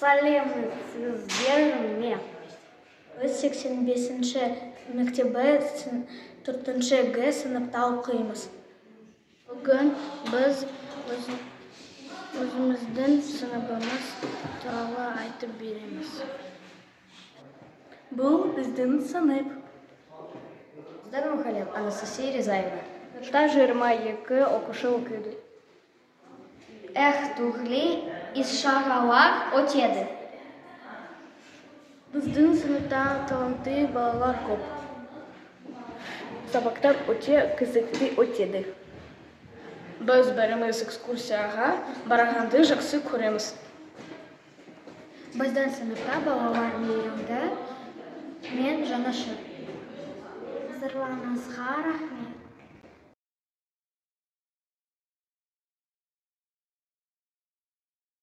Сәлеметсіздер ме? Біз 85-ші мектебі 4 Г сыныпта оқимыз. Бүгін біз өзіміздің сыныбымыз туралы айтып береміз. Бұл біздің сынып. Біздің мұғалім Анастасия Ризаева. Сыныпта 22 оқушы оқиды. Әр түрлі іс-шаралар өтеді. Біздің сыныпта талантты балалар көп. Сабақтар өте қызықты өтеді. Біз бәріміз экскурсияға барғанды жақсы көреміз. Біздің сыныпта балалар мейірімді мен жанашыр. Назарларыңызға рахмет.